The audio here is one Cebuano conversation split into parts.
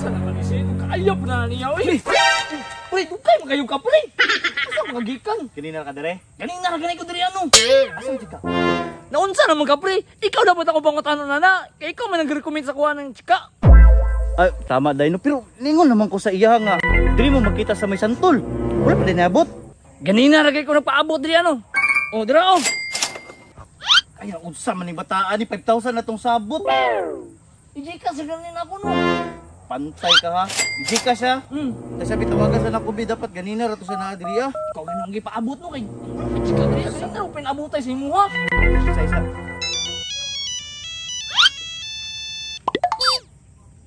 Asa naman ni siya? Kaya pa na niya, oy. Pre, dugay man kayo ka, pre. Asa mga gikan? Kanina ka dire? Ganina ra gani ko diri ano. Asa man ka? Naunsa naman ka, pre? Ikaw dapat ako pangutano na na. Kay ikaw man nag-recommend sa kuha ng chika. Ay, tama dai no, pero ningon naman ko sa iya nga diri mo makita sa may santol. Wala pa din naabot. Ganina ra kay ko nagpaabot diri ano. Oh, dira oh. Ay, unsa man ning bataan ni 5,000 na tong sabot. Iji ka sa ganin ako no. Pantay ka ha. Iji ka siya. Kasi bitawagan sa nakubi dapat ganina ra to sa naa diri ah. Ikaw ganun ang gipaabot no kay chika diri ganina ra pinaabotay sa imuha. Isa isa.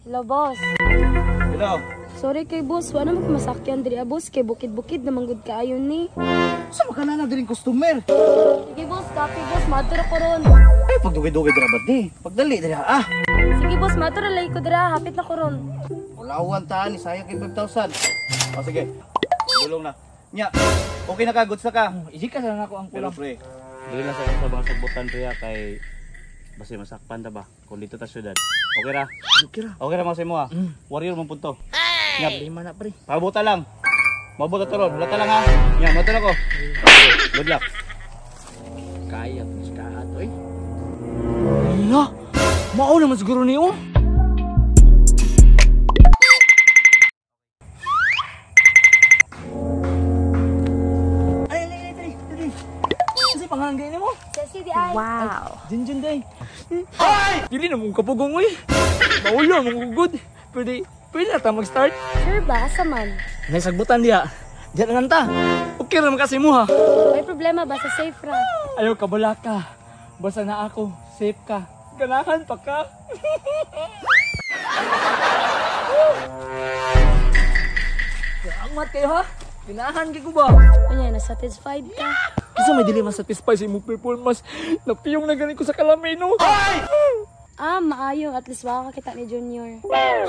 Hello, boss. Hello. Sorry kay boss, wala naman ko masakyan diri ah, boss kay bukid-bukid naman gud kaayo ni. Sa maka na diring customer? Sige boss, copy boss, matura ko ron. Ay, pagdugay-dugay dira ba di? Pagdali dira ah. Sige boss, matura lay ko dira, hapit na ko ron. Ulawan ta ni sayang kay 5,000. O sige. Dulong na. Nya. Okay na ka, goods na ka. Oh, iji ka sa nako ang Pero kulang. pre, dili na sa mga sabutan pre kay basta masakpan ta ba kung dito ta syudad. Okay ra? Okay ra. Okay ra mga sa imo ah. Warrior man punto. Nya, lima na pre. Pabuta lang. Mabuta to ron. Wala ta lang ha. Nya, motor ako. Good luck. Kaya to si Kato eh. Hala, mao naman siguro niyo. Ay, ay, ay, dali, dali. Kasi pangalan kayo mo? Ceci di ay. Wow. Junjun day. Ay! Dili na mong kapugong uy. Maulo mong gugod. Pwede, pwede na ta mag-start. Sure ba asa man? Naisagbutan diya. Diyan na lang ta. Okay ra man kasi mo ha. May problema ba sa safe ra? Ayaw ka bala ka. Basta na ako, safe ka. Ganahan pa ka. Salamat kayo ha. Ganahan kay ko ba? Unya na satisfied ka? Kasi may dili masatisfy sa imong performance. Napiyong na gani ko sa kalamay no. Ah, maayo at least wala ka kita ni Junior. Ha?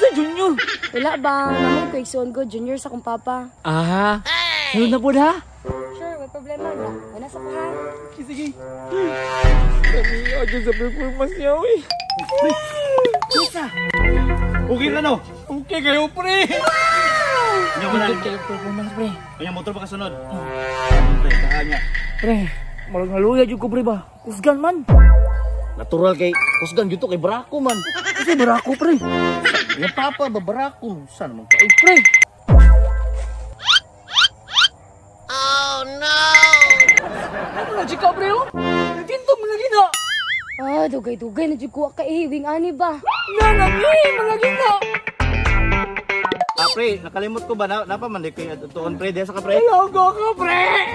Sa Junior? Wala ba? Namon ko igsuon ko Junior sa kong papa. Ah. Sunod na po ha. Sure, may problema na. Wala sa kuha. Sige, sige. Kami agad sa performance niya, uy. Kusa. Okay na no. Okay kayo, pre. Nya wala Okay kayo performance, pre. Nya motor pa kasunod. Pantay ka niya. Pre, marag naluya jud ko, pre ba? Kusgan man. Natural kay kusgan gyud to kay barako man. Kasi barako, pre. Nya papa ba barako? Saan man ka? Ay, pre. Oh, no! Ano na, chika, pre, oh? Nagtintog mo na gina. Ah, dugay-dugay na jud ko ka ihiwing ani ba? Nanami, mga gina. Ah, pre, nakalimot ko ba na napa man di kay tuon pre diha sa ka pre? Hello, go ko, pre.